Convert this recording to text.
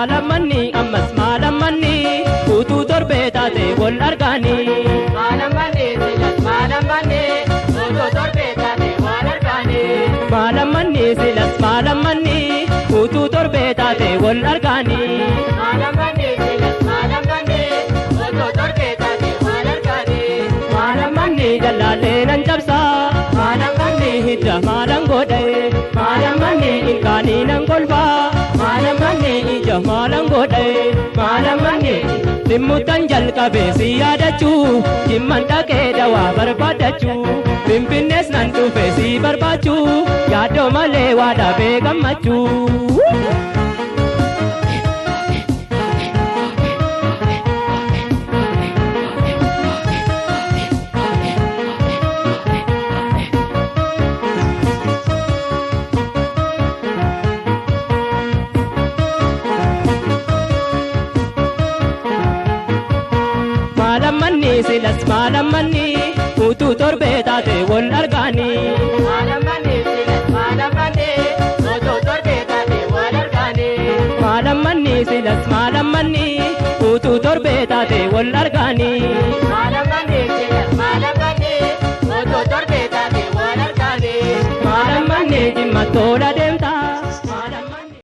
Maalammanni ammas maalammanni utuu torbee taate wal argaanii. Maalammanni silas maalammanni utuu torbee taate wal argaanii. Maalammanni silas maalammanni utuu torbee taate wal argaanii. Maalammanni silas maalammanni utuu torbee taate wal argaanii. Maalammanni jallaalee nan cabsaa maalammanni hidda maalan godhe maalammanni ilkaanii nan kolfaa maalammanni ija maalan godhe maalammanni dhimmutan jalqabe si yaadachuu jimman dhaqee dawaa barbaadachuu finfinnees nan dhufe si barbaachuu yaaddoo malee waa dhabee gammachuu. Maalammanni silas maalammanni utuu torbee taate wal argaanii. Maalammanni silas maalammanni utuu torbee taate wal argaanii. Maalammanni silas maalammanni utuu torbee taate wal argaanii.